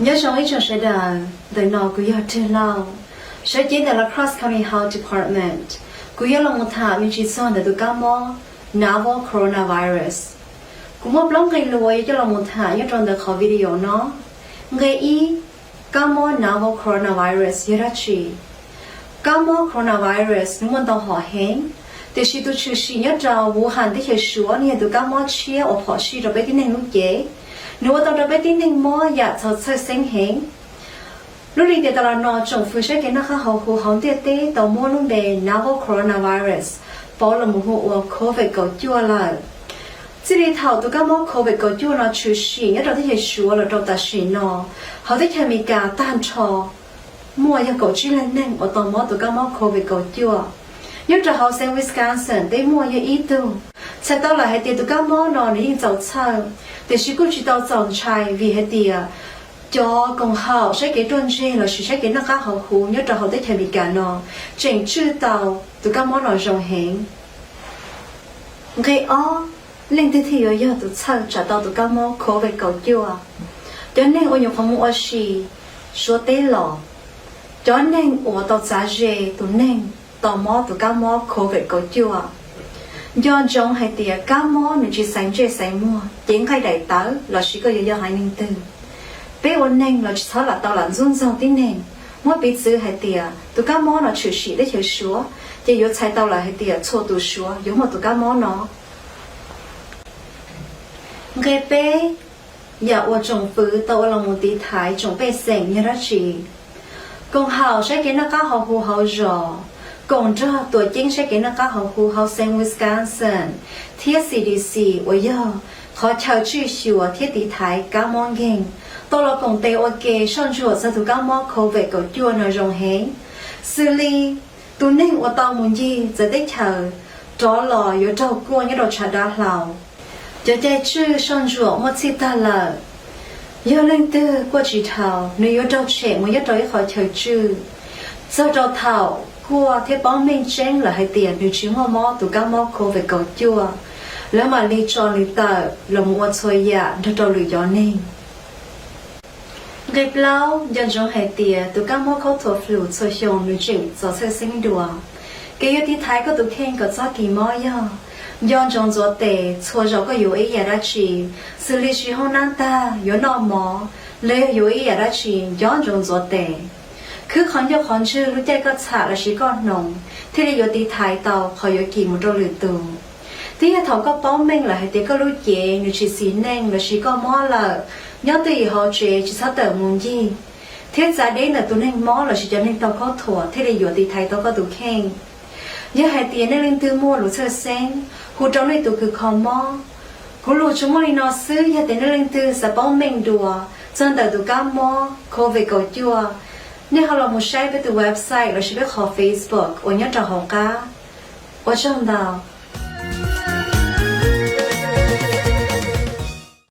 Nyob zoo ib tsoom sawv daws, ntawm no kuv yog Rwg Lauj, sawv cev ntawm La Crosse County Health Department. Kuv yuav los mus tham me ntsis txog ntawm tus kab mob novel coronavirus. Kuv muaj plaub nqe lus uas yuav coj los mus tham nyob rau ntawm qhov video no. Nqe ib, kab mob novel coronavirus yog dab tsi? Kab mob coronavirus nws muaj ntau hom heev, tiam sis tus tshwm sim nyob rau Wuhan teb chaws Suav nws yog tus kab mob tshiab uas phom sij rau peb tib neeg lub cev. Nws ua tau rau peb tib neeg mob yam txhaum txhawj xeeb heev. Lub lim tiam tas los no tsoom fwv saib kev noj qab haus huv hauv ntiaj teb tau muab lub npe novel coronavirus pauv los mus hu ua covid kaum cuaj lawm. Txij li thaum tus kab mob covid kaum cuaj no tshwm sim nyob rau teb chaws Suav los rau tam sim no, hauv teb chaws Amelikas tag nrho muaj yog kaum tsib leeg neeg uas tau mob tus kab mob covid kaum cuaj. Nyob rau hauv xeev Wisconsin twb muaj yog ib tug. Txhais tau lawm hais tias tus kab mob no nws yeej txaus txhawj, tiam sis kuj tsis tau txaus ntshai vim hais tias cov koom haum saib kev ruaj ntseg lossis saib kev noj qab haus huv nyob rau hauv teb chaws Amelikas no tseem tswj tau tus kab mob no zoo heev. Nqe ob, leej twg thiaj yuav yog tus txhawj tsam tau tus kab mob covid kaum cuaj? Cov neeg uas nyuam qhuav mus ua si Suav teb los, cov neeg uas tau txav ze tus neeg tau mob tus kab mob covid kaum cuaj. Nco ntsoov hais tias kab mob nws tsis xaiv ntsej xaiv muag, cev nqaij daim tawv lossis koj yuav yog haiv neeg twg. Peb ua neeg los tsis txhob lam tau lam ntxub ntxaug tib neeg. Muab piv txwv hais tias tus kab mob no tshwm sim teb chaws Suav, ces yuav txhais tau lawm hais tias txhua tus Suav yuav muaj tus kab mob no. Nqe peb, yam uas tsoom fwv tau ua los mus tiv thaiv tsoom pej xeem yog dab tsi? Koom haum saib kev noj qab haus huv hauv zos koom nrog tuam ceeb saib kev noj qab haus huv hauv xeev Wisconsin thiab C D C uas yog qhov chaw tswj xyuas thiab tiv thaiv kab mob nkeeg tau los koom tes ua ke soj ntsuam txog tus kab mob covid kaum cuaj no zoo heev, xws li tus neeg uas tau mus ncig txawv teb chaws rov los yuav raug kuaj nyob rau tshav dav hlau. Cov cai tswj soj ntsuam muaj txhij tag lawm. Yog leej twg kuaj tsis dhau, nws yuav raug tshem mus nyob rau ib qhov chaw tswj txog rau thaum kuaj thiab paub meej tseeb lawm hais tias nws tsis muaj mob tus kab mob covid kaum cuaj, lawv mam li tso nws tawm los mus ua txhua yam nrog rau lwm cov neeg. Nqe plaub, nco ntsoov hais tias tus kab mob khaub thuas flu txhua xyoo nws tseem txaus txhawj xeeb dua. Kev yuav tiv thaiv koj tus kheej kom txhob kis mob yog nco ntsoov ntxuav tes txhua zaus koj yuav ua ib yam dab tsi, xws li siv hoob nab tag, yuav noj mov, los yog yuav ua ib yam dab tsi nco ntsoov ntxuav tes. Khwb qhov ncauj qhov ntswg lub caij koj txham lossis koj hnoos thiaj li yuav tiv thaiv tau qhov yuav kis mus rau lwm tus. Twb yog thaum koj paub meej lawm hais tias koj lub cev nws tsis xis neej lossis koj mob lawm, nyob twj ywm hauv tsev tsis txhob tawm mus ncig, thiab txav deb ntawm tus neeg mob lossis cov neeg tau khaub thuas thiaj li yuav tiv thaiv tau koj tus kheej. Yog hais tias nej leej twg muaj lus txhawj xeeb, hu rau nej tus kws kho mob. Kuv lus tsuas muaj li no xwb, yog tias nej leej twg xav paub meej dua txog ntawm tus kab mob covid kaum cuaj, nej ho los mus saib peb tus website lossis peb qhov Facebook uas nyob rau hauv qab. Ua tsaug ntau.